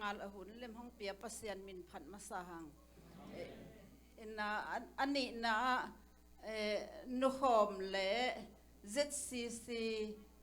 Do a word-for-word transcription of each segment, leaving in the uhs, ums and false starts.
A hun lem hong pia Pasian min phat masa hang. Eh, ina, a, a nihna ah, eh, Nukhawm le Z C C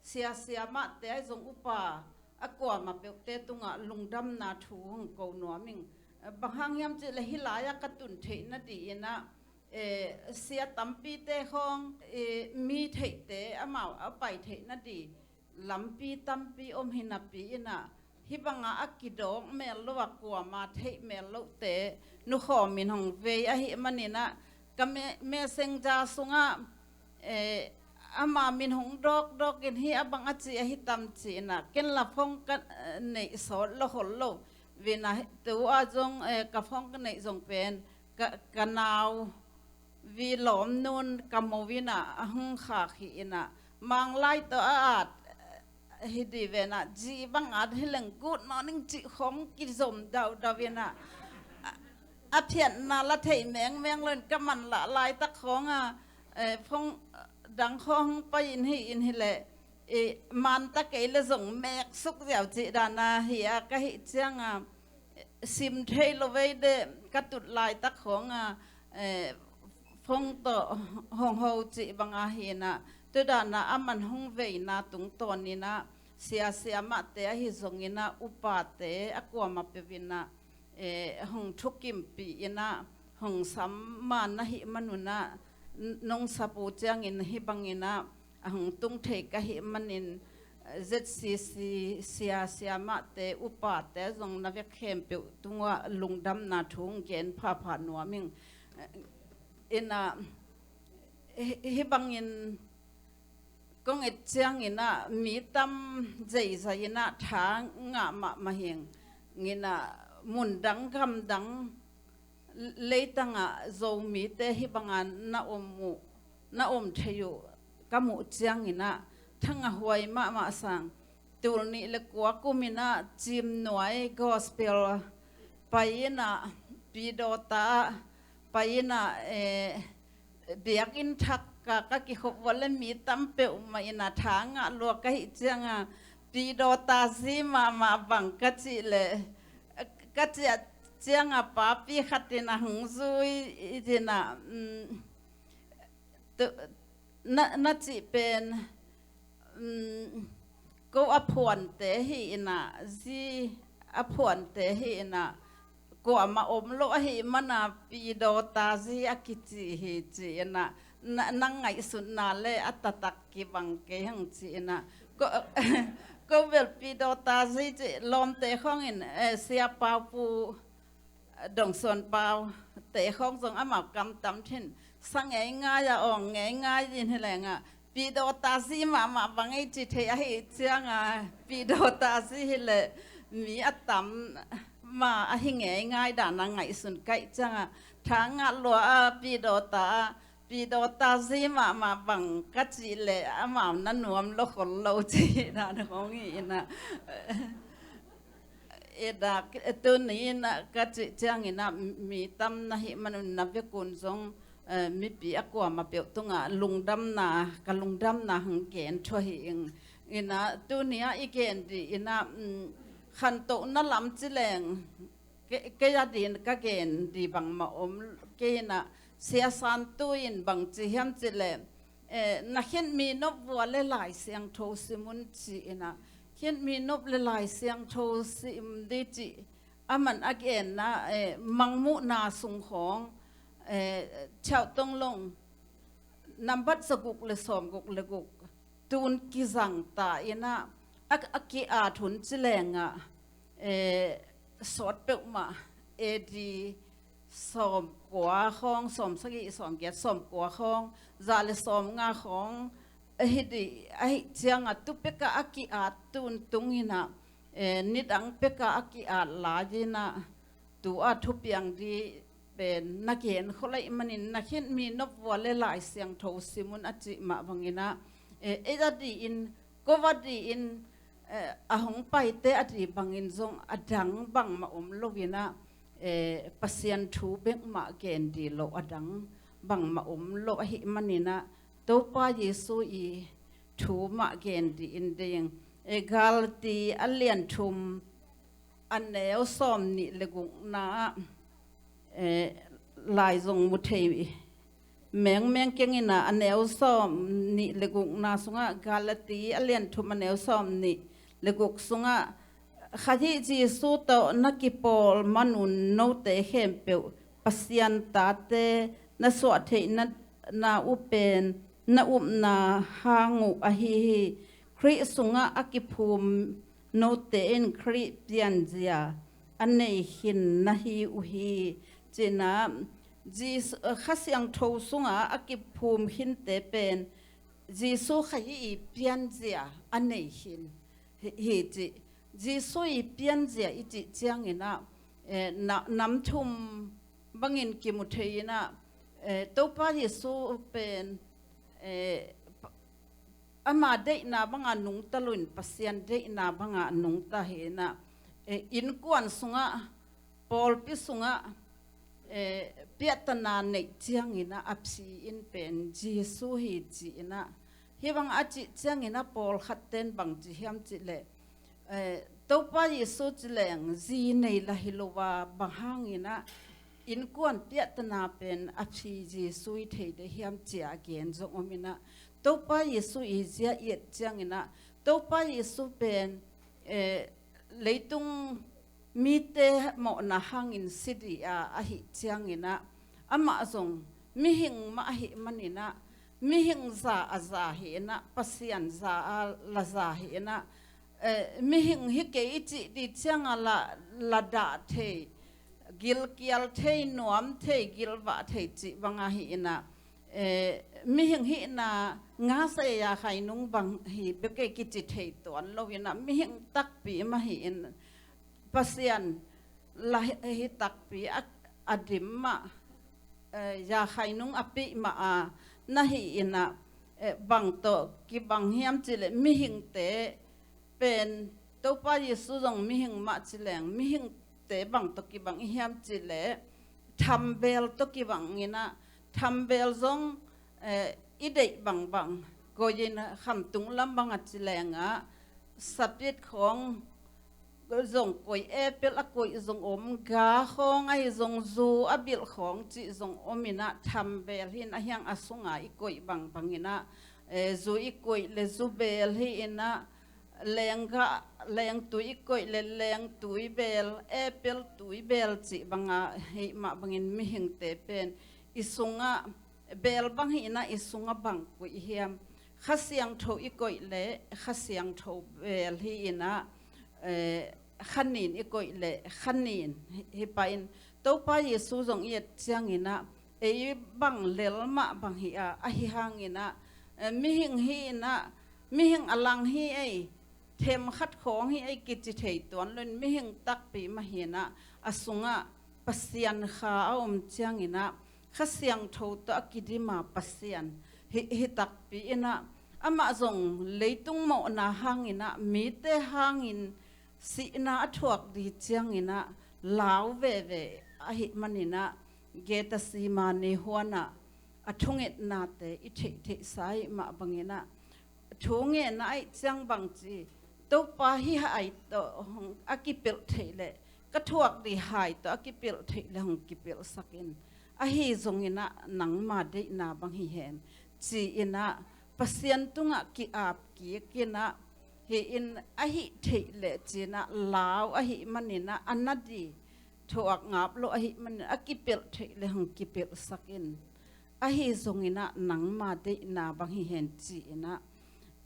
sia siamahte ahi zong upa a kuamah peuhte tungah lungdamna thu hong ko nuam ing. Eh, bang hang hiam cih leh hih lai-ah ka tun theih nading inah, eh, sia tampite khawng, eh, mi theihte amau a pai theih nading lampi tampi om hi napi inah, hih bangah a kidawk mel lo a kuama theih mel lohte Nukhawm in hong vei ahih maninah, ka me-, messenger sungah, eh, ama min hong dawkdawk in hih a bang a ci ahi tam ci inah, ken la phone ka, eh, neih sawt lo khol lo. Vinah tu ah zong, eh, ka phone ka neih zong pen ka, ka nau vi lawm nun ka mo inah a hong khak hi inah, Manglai tawh a at hi di venah, zi bang at hi leng good morning cih khawng kizom daudau inah, a, a phiatna la thei mengmeng lo in ka manlah laitak khawng a, eh, phone dang khawng hong pai in hi in hi leh, i, manta kei le zong mek suk ziau cih dana hi a ka hih cianga, sim thei lo vei de ka tut laitak khawng a, eh, phone tawh hong ho cih banga hi inah, tu dana a man hong veina tungtawn inah, sia siamahte ahi zong inah, upate a kuamah peuh inah, eh, hong thukimpih inah, hong sam man ahih manunah, n-, nong sap uh ciangin hih bang inah a hong tung thei ka hih manin, eh, Z C C sia siamahte upate zong na vek khempeuh tungah lungdamna thu hong gen phapha nuam ing. Inah, hi-, hih bangin kong et ciang inah, mi tam zeizai inah tha ngah mahmah hi ing. Inah, mundang gamdang leitangah Zomite hih banga na om uh, na om thei uh ka muh ciang inah, thangah huai mahmah sang. Tul nih le kua kum inah Cimnuai Gospel pai inah, Pidawta ah pai inah, eh, biakinn thak ka, ka kikhop uh a le mi tam peuhmah inah tha ngah lua ka hih cianga, Pidawta zi mahmah bang ka cih leh, ka ciah cianga papi khat inah hong zui inah, mm, tu, na, na cih pen, um, ko a phuante hi inah, zi a phuante hi inah, kuamah om lo ahih mana Pidawta zi a kici hi ci inah, na, na ngaihsutna le a taktak kibang kei hang ci inah. Ko, ko bel Pidawta zi cih lawmte khawngin, eh, Sia Pau Pu, Dong Suan Pau te khawng zong amau kam tam thin, sa ngeingai a awng ngeingai in hi lengah, Pidawta zi mahmah bang ei ci thei ahih cianga, Pidawta zi hi leh mi a tam mah ahi ngeingai dana ngaihsun ka hih cianga, tha ngah lua a Pidawta a, Pidawta zi mahmah bang ka cih leh amau na nuam lo khol lo cih dan hong hi inah. Eda, tuni inah ka cih ciang inah, mi tam na hih manun na vekun zong, eh, mipi a kuamah peuh tungah lungdamna, ka lungdamna hong gen thua hi ing. Inah, tuni ah i gen dih inah, mm, khantohna lam ci leng, kei, kei a din ka gen dih bangmah om kei inah, Sia Santu in bang ci hiam cih leh, eh, na khin mi nop vua le Lai Siangtho sim un ci inah, khin mi nop le Lai Siangtho sim di cih a man a genna, eh, Mangmuhna sung khawng, eh, Chau Tong Long nambat zaguk le sawmguk le guk tun kizang ta inah, a, a ki-at hun ci lengah, eh, sawt peuhmah A D sawmkua khawng, sawmsagih, sawmgiat, sawmkua khawng, za le sawmnga khawng ahi dih, ahih cianga tu pekah a ki-at tun tung inah, eh, nidang pekah a ki-at lai inah, tu a thupiang dih pen na gen khol ahih manin, na khin mi nop vua le Lai Siangtho sim un a cih mah bang inah, eh, ei a dih in, ko a dih in, eh, a hong paite a dih bangin zong a dang bangmah om lo inah, eh, Pasian thu bek mah gen dih lo a dang bangmah om lo ahih maninah, Topa Jesu i thu mah gen dih in ding, eh, Galati a lian thum, a neu sawm nih le gukna ah, eh, lai zong mu thei mengmeng keng in ah, a neu sawm nih le gukna sungah, Galati a lian thum a neu sawm nih le guk sungah, khat hi Jesu tawh na kipawl manun note khempeuh Pasian tate na suah theih na, na uh pen na upna hang uh ahi hi. Khrih sungah a kiphum note in Khrih pianzia a nei khin na hi uh hi. Ci-in ah, Jesu, Kha Siangtho sungah a kiphum khinte pen Jesu Kha hi i pianzia a nei khin hi, hi ci. Jesu i pianzia i cih ciangin ah, eh, na, nam thum bangin kimu thei in ah, eh, Topa Jesu pen, eh, pa-, ama deihna banga nungta loin Pasian deihna banga nungta hi in ah, eh, innkuan sungah, pawlpi sungah, eh, piahtana neih ciangin ah a phi in pen Jesu hi ci-in ah, hih bang a cih ciangin ah pawlkhat ten bang ci hiam cih leh, eh, Topa Jesu ci leng zi nei la hi lo a, bang hangin ah innkuan piahtana pen a phi Jesu i thei ding hiam ci-a gen zong om in ah, Topa Jesu i zia i et ciangin ah, Topa Jesu pen, eh, leitung mite mawhna hangin si ding a, ahih ciangin ah, amah zong mihing mah ahih manin ah, mihing za a za hi in ah, Pasian za a la za hi in ah, eh, mihing hi kei i cih ding ciangah la, la dah thei, gilkial thei, nuam thei, gilvah thei cih bang ahi in ah, eh, mihing hihna ngasa ya khai nung bang hi bek ei kici thei tuan lo in ah, mihing takpi mah hi in, Pasian la hi, hi takpi a, a dim mah, eh, ya khai nung a pih mah a na hi in ah, eh, bang tawh kibang hiam cih leh mihingte pen Topa Jesu zong mihing mah ci leng, mihingte bang tawh kibang i hiam cih leh, thambel tawh kibang in ah, thambel zong, eh, i deih bangbang, koih in khamtung lam bang a ci leng ah, sapit khawng zong koih, apple a koih zong om, ga khawng ahi zong, zu a bilh khawng cih zong om in ah, thambel hi in ah, hiang a sunga i koih bangbang in ah, eh, zu i koih le zu bel hi in ah, lengga, lengtui i koih le lengtui bel, apple tui bel cih banga hi mah bangin mihingte pen i sungah bel bang hi in ah, i sungah bang koih hiam? Kha Siangtho i koih le Kha Siangtho bel hi in ah, eh, kha nin i koih le kha nin hi, hi pah in, Topa Jesu zong i et ciangin ah, ei bang lel mah bang hi a, ahi hangin ah, eh, mihing hi in ah, mihing a lang hi ei, themkhat khawng hi ei kici thei tuan lo in, mihing takpi mah hi in ah, a sungah Pasian Kha a om ciangin ah, Kha Siangtho tawh a kidim a Pasian hi, hi takpi in ah, amah zong leitung mawhna hangin ah, mite hangin sihna a thuak ding ciangin ah lau veve ahih manin ah, Gethsemane huan ah a thungetnate i theihtheihsa ahih mah bangin ah, thungetna ahih ciang bang ci, Topa, hih hai tawh hong a kipelh theih leh, ka thuak ding hai tawh a kipelh theih leh hong kipelhsak in, ahi zongin ah nangma deihna bang hi hen, ci-in ah Pasian tungah ki-ap kik in ah, hi in, ahih theih leh ci-in ah lau ahih manin ah, a na ding thuak ngap lo ahih manin a kipelh theih leh hong kipelhsak in, ahi zongin ah nangma deihna bang hi hen, ci-in ah,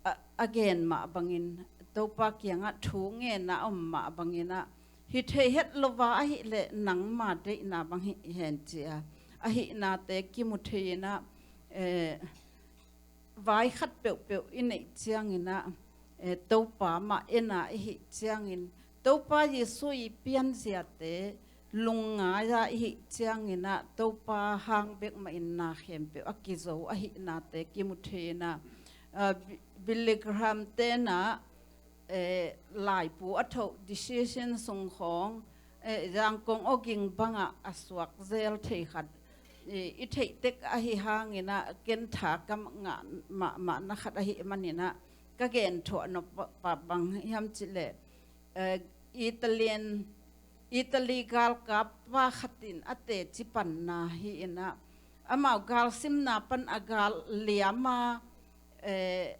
a, a gen mah bangin, Topa kiangah thungetna a om mah bangin ah, hi thei het lo a ahih leh nangma deihna bang hi hen, ci-a ahihnate kimu thei in ah, eh, vai khat peuhpeuh i neih ciangin ah, eh, Topa mah en a i hih ciangin, Topa Jesu i pianziate lungngai a i hih ciangin ah, Topa hang bek mah in na khempeuh a kizo ahihnate kimu thei in ah, ah, Bi-, Billy Graham ten ah, eh, laipu a thoh decision sung khawng, eh, Zangkong awging bangah a suak zel thei khat, eh, i theih tek ahi hangin ah, ken tha ka ngah mahmahna khat ahih manin ah, ka gen thuah nop pa, pa bang hiam cih leh, eh, Italian Italy galkap pa khat in a teci panna hi inah, amau galsimna pan a gal liam a, eh,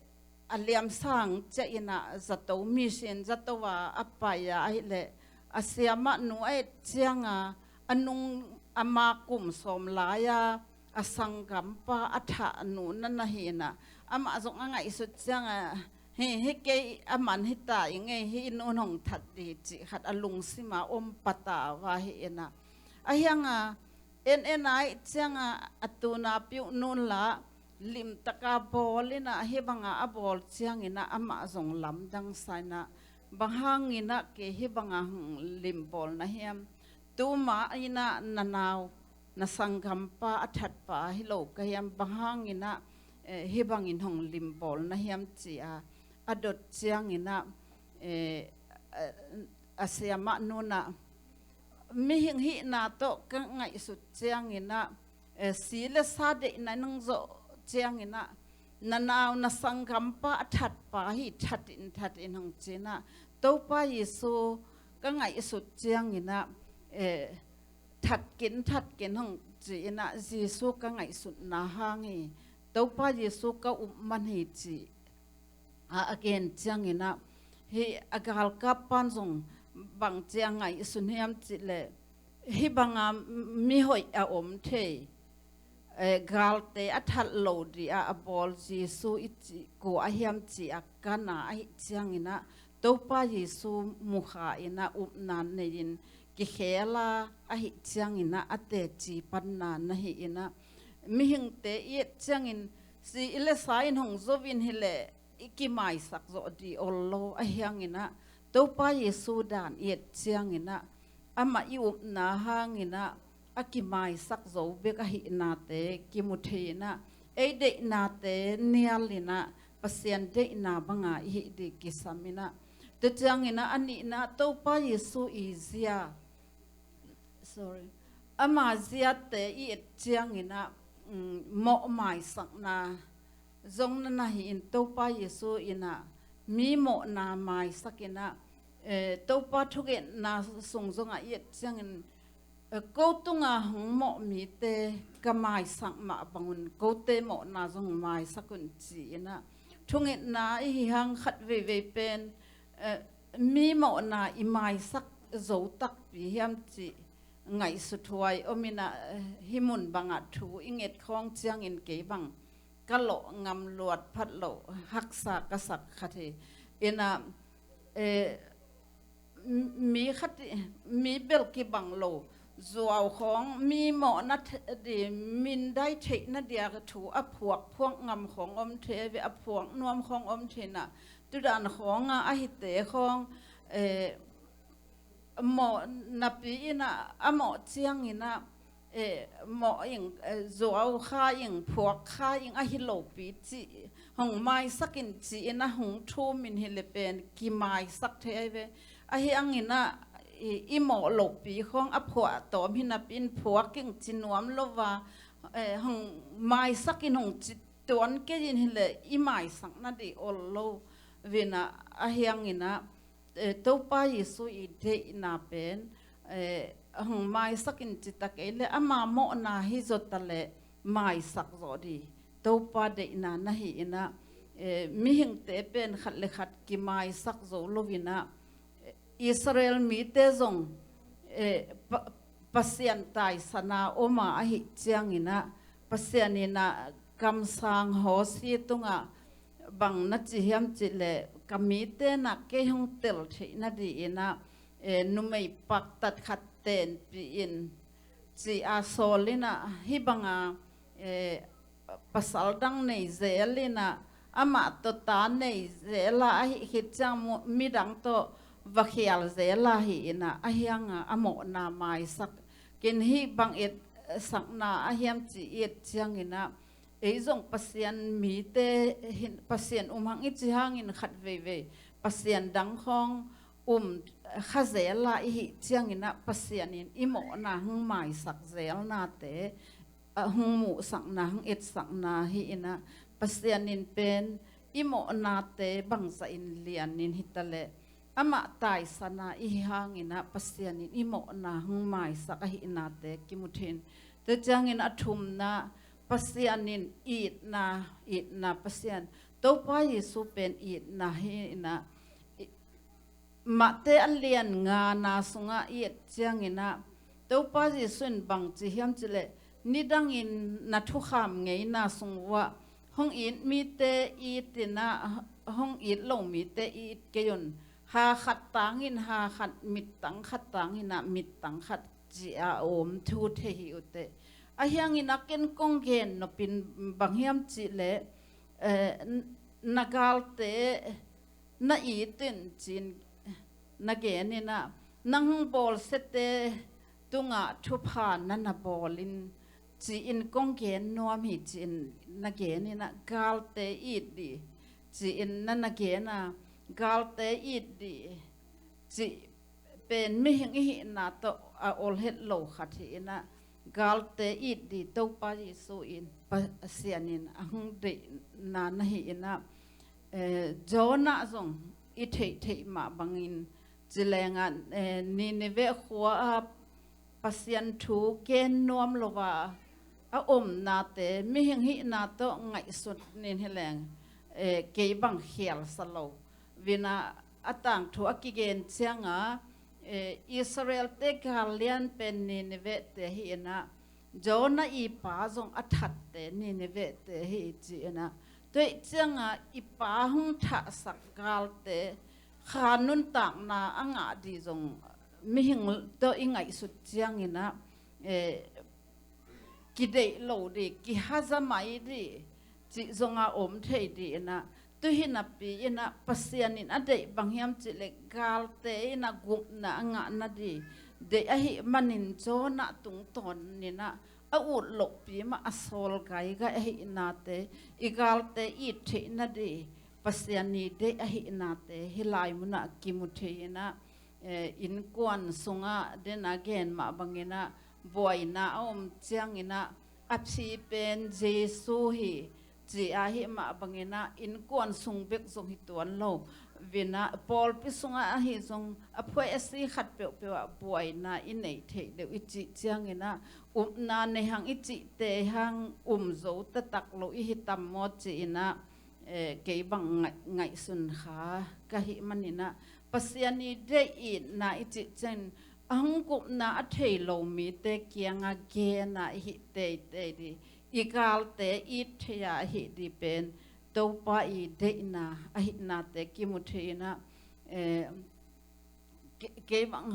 a liamsang ciah inah zato, mission zato a a pai a ahih leh, a siamah nu a et cianga, a nung ama kum sawm lai-a a sanggampa a thah nu na na hi inah, amah zong a ngaihsut cianga, hi, hi kei a man hi ta i ngei hi, i nun hong that di cih khat a lungsima om patau a hi inah. A hianga en en a ih cianga a tuna piuh nun la limtaka bawl inah, hih banga a bawl cianginah amah zong lamdang sa inah, bang hanginah kei hih banga hong limbawl na hiam? Tuma inah na nau, na sanggampa a thatpa hi lo ka hiam? Bang hanginah, eh, hih bangin hong limbawl na hiam? Ci-a a dot cianginah, eh, a, a siamah nunah, mihing hihna tawh ka ngaihsut cianginah, eh, si le sa deihna nang zawh cianginah, na nau, na sanggampa a thatpa hi, that in, that in hong ci inah, Topa Jesu ka ngaihsut cianginah, eh, that kin, that kin hong ci inah, Jesu ka ngaihsutna hang hi, Topa Jesu ka up man hi, ci a a gen cianginah, hih a galkap pan zong bang ci a ngaihsun hiam cih leh, hih banga mihoih a om thei, eh, galte a that lo dih a a bawl Jesu i cih kua a hiam cih a kan a ahih cianginah, Topa Jesu mukha inah upna nei-in kikhel a ahih cianginah a teci panna na hi inah, mihingte i et ciangin si i le sa in hong zo in hi leh i kimaisak zawh dih ol lo. A hianginah Topa Jesu dan i et cianginah, amah i upna hanginah a kimaisak zo bek ahihnate kimu thei inah, ei deihnate nial inah Pasian deihna banga i hih dih kisam inah. Tua cianginah a nihna, Topa Jesu i zia, sorry, ama ziate i et cianginah, mm, mawh maisakna zong na na hi in, Topa Jesu inah mi mawhna maisak inah, eh, Topa thungetna sung zongah i et ciangin, eh, ko tunga hong mawh mite ka maisak mah bangun kote mawhna zong maisak un, ci inah, thungetna i hi hang khat veivei pen, eh, mi mawhna i maisak zo takpi hiam cih ngaihsuthuai om inah, eh, hih mun bangah thu i nget khawng ciangin kei bang ka lawh ngam luat phat loh haksa ka sak khat hi inah, eh, mi khat, mi bel kibang lo, zuau khawng, mi mawhna dih, mindai theihna dia thu a phuak, phuak ngam khawng om thei ve, a phuak nuam khawng om thei inah, tudan khawnga a hite khawng, eh, mawh napi inah, a mawh cianginah, eh, mawh ing, eh, zuau kha ing, phuak kha ing, ahi lopi cih hong maisak in, ci inah hong thum in hi le pen kimaisak thei ahi ve. A hianginah i, i mawh lopi khawng a phuah tawm hi napi in phuak ing ci nuam lo a, eh, hong maisak in hong ci tuan kei in hi leh i maisak nadih ol lo vinah, a hianginah, eh, Topa Jesu i deihna pen, eh, hong maisak in cita kei leh ama mawhna hi zawta leh maisak zawh dih Topa deihna na hi inah, eh, mihingte pen khat le khat kimaisak zo lo inah, eh, Israel mite zong, eh, pa, Pasian taisana oma ahih cianginah, Pasian inah kamsang Hosea tungah bang na ci hiam cih leh, ka mite nah kei hong tel theih nadih inah, eh, numei paktat khat tenpih in, ci a sawl inah, hih banga, eh, pasal dang nei zel inah, amah tawh ta nei zel a, ahih khit ciang mu, midang tawh va khial zel a hi inah, a hianga a mawhna maisak. Kin hih bang etsakna a hiam ci i et cianginah, ei zong Pasian mite hin, Pasian um hang i ci hangin khat veivei Pasian dang khawng um kha zel a i hih cianginah, Pasian in i mawhna hong maisak zelnate, a hong muhsakna, hong etsakna hi inah, Pasian in pen i mawhnate bangzah in lian in hi ta leh, amah taisana i hi hangin ah Pasian in i mawhna hong maisak ahihnate kimu thei in. Tua ciangin a thumna, Pasian in itna, itna Pasian, Topa Jesu pen itna hi in ah, i, Mate a lian ngana sungah i et ciangin ah, Topa Jesu in bang ci hiam cih leh, nidangin na thukham ngeina sung uah hong it mite it in ah, hong it lo mite it kei un, ha khat tangin ha khat, mittang khat tangin ah mittang khat ci a om thu thei hi uh teh. Ahi hangin ah ken kong gen nopin bang hiam cih leh, eh, n-, na galte na it in ci-in na gen in ah, nang bawlsiate tungah thupha na na bawl in ci-in kong gen nuam hi ci-in na gen in ah, galte it dih ci-in na na gen a, galte it dih cih pen mihing i hihna tawh a ol het lo khat hi in ah, galte it dih Topa Jesu in Pasian in a hong deihna na hi in ah, eh, Jonah zong i theihtheih mah bangin ci leng ah, eh, Nineveh khua ah Pasian thu gen nuam lo a a omnate mihing hihna tawh ngaihsut nin hi leng, eh, kei bang khial sa lo. Vin ah a tangthu a kigen ciang a, eh, Israel-te gal lian pen Nineveh-te hi in ah, Jonah i pa zong a thatte Nineveh-te hi ci in ah, tua ahih ciang a i pa hong thahsak galte kha nuntakna a ngah dih zong mihing tawh i ngaihsut ciangin ah, eh, kideih lo dih, kihazamai dih cih zong a om thei dih in ah, tu hi napi in ah Pasian in a deih bang hiam cih leh galte in ah gupna a ngah nadih deih ahih manin Jonah tungtawn in ah a ut lohpi mah a sawl gaigai ahihnate, i galte it theih nadih Pasian i deih ahihnate hih lai munah kimu thei in ah, eh, innkuan sungah den a gen mah bangin ah buaina a om ciangin ah a phi pen Jesu hi ci a hih mah bangin ah innkuan sung bek zong hi tuan lo. Vin ah pawlpi sungah ahi zong a phuai a si khat peuhpeuh ah buaina i neih theih deuh i cih ciangin ah upna nei hang i cihte hang um zo taktak lo i hi tam maw ci in ah, eh, kei bang ngaih, ngaihsun kha ka hih manin ah Pasian i deih itna i cih ciangin a hong gupna a thei lo mite kiangah gen a i hih teitei dih, i galte it thei a i hih dih pen Topa i deihna ahihnate kimu thei in ah, eh, ke-, kei bang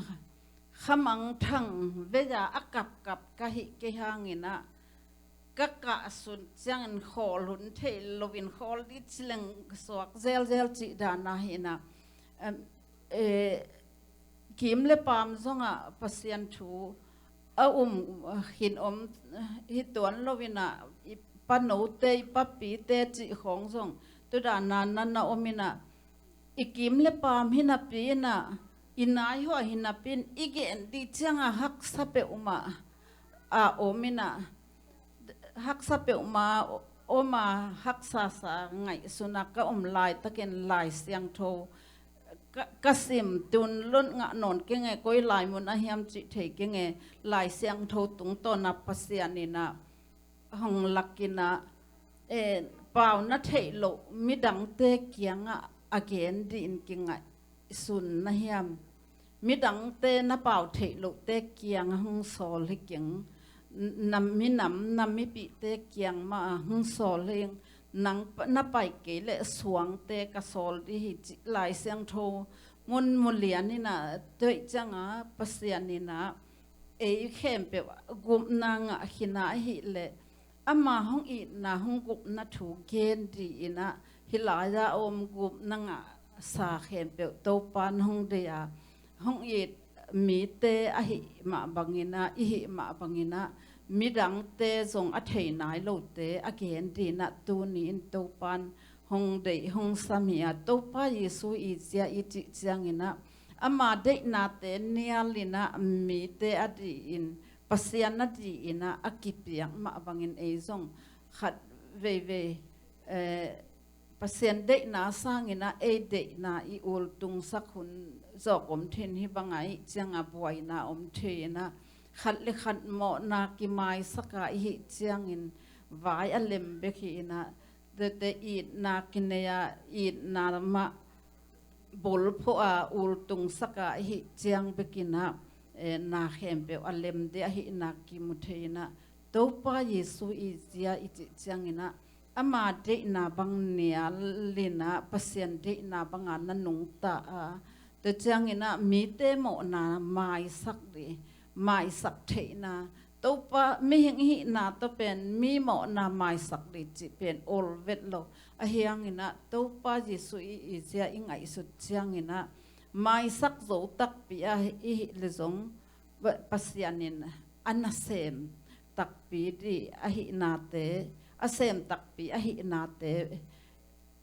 khamangthang vei a a kapkap ka hih kei hangin ah ka kahsun ciangin khawl hun theih loin khawl dih ci leng suak zelzel cih dan a hi in ah, em, eh, kim le paam zongah Pasian thu a um, hin om hi tuan lo in ah, i panote, i papite cih khawng zong tu dan a na na om in ah, i kim le paam hi napi in ah, i nai hua hi napi in i gen dih ciang a haksa peuhmah a om in ah, haksa peuhmah om a, haksa sa ngaihsun a ka om laitakin Lai Siangtho ka, ka sim, tun lon ngah nawn keng e, koi lai mun a hiam cih thei keng e, Lai Siangtho tungtawn a Pasian in ah hong lak in ah, eh, pau na theih loh midangte kiangah a gen dih in kingaihsun na hiam? Midangte na pau theih lohte kiangah hong sawl hi keng, na minam, na mipihte kiang mah ah hong sawl hi keng, nang pa-, na pai kei leh suangte ka sawl dih hi cih Lai Siangtho mun mu lian in ah, tua ahih ciang a Pasian in ah ei khempeuh gupna ngah khin a ahih leh, ama hong itna, hong gupna thu gen dih in ah, hih lai-a om gupna ngahsa khempeuh Topa'n hong deih a, hong it mite ahih mah bangin ah, i hih mah bangin ah, midangte zong a thei nai lote a gen dih in ah, tuni in Topa'n hong deih, hong sam hi a, Topa Jesu i zia i cih ciangin ah, ama deihnate nial in ah, mite a dih in, Pasian a dih in ah a kipiak mah bangin ei zong khat veivei, eh, Pasian deihna sangin ah ei deihna i ultungsak hun zawk om thei in, hih bangah hih ciangah buaina om thei in ah, khat le khat mawhna kimaisak a i hih ciangin vai a lem bek hi in ah, tete itna kinei a, itna mah bulphuh a ultungsak a i hih ciang bek in ah, eh, na khempeuh a lem ding ahihna kimu thei in ah, Topa Jesu i zia i cih ciangin ah, ama deihna bang nial in ah Pasian deihna banga na nungta a, tua ciangin ah mite mawhna maisak ding, maisak theihna, Topa, mihing i hihna tawh pen mi mawhna maisak ding cih pen ol vet lo. Ahi hangin ah Topa Jesu i, i zia i ngaihsut ciangin ah, maisak zo takpi a i hih leh zong, Pa-, Pasian in a nasem takpi ding ahihnate, a sem takpi ahihnate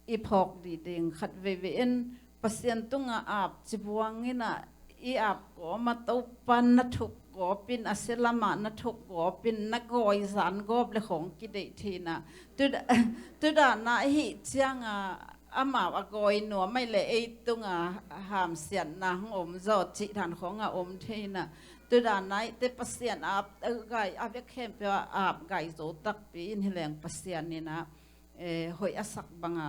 i phawk ding ding. Khat veivei in Pasian tungah ap ci buang in ah, i ap gawp a Topa na thuk gawp in, a sia lamah na thuk gawp in, na gawi zan gawp le khawng kideih thei in ah, tu, tu dan a i hih ciangah amau a gawi nuam ahih leh ei tungah hamsiatna hong om zaw cih dan khawng a om thei in ah, tu dan a i te Pasian ap, eh, gai a vek khempeuh ah ap gai zo takpi in hi leng Pasian in ah, eh, hoih a sak banga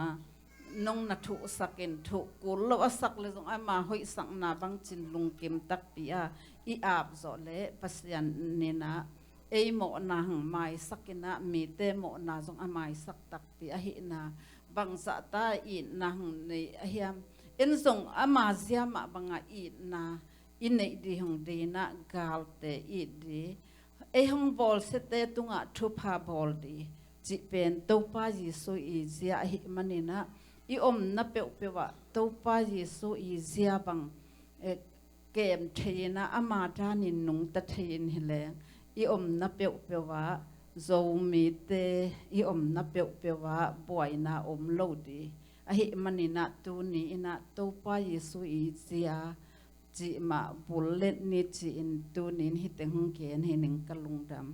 nong na thuhsak in, thuh kul lo a sak leh zong ama hoihsakna bang cin lungkim takpi a i ap zawh leh Pasian in ah ei mawhna hong maisak in ah mite mawhna zong a maisak takpi ahihna, bangzah ta itna hong nei a hiam? En zong ama zia mah banga itna i neih ding hong deih in ah, galte it ding, ei hong bawlsiate tungah thupha bawl ding cih pen Topa Jesu i zia ahih manin ah, i omna peuhpeuh ah Topa Jesu i zia bang, eh, kem thei in ah, ama danin nungta thei in hi leng, i omna peuhpeuh ah Zomite i omna peuhpeuh ah buaina om lo ding ahih manin ah, tuni in ah Topa Jesu i zia cih mah bul let ni ci-in tuni in hih teng hong gen hi ning, ka lungdam.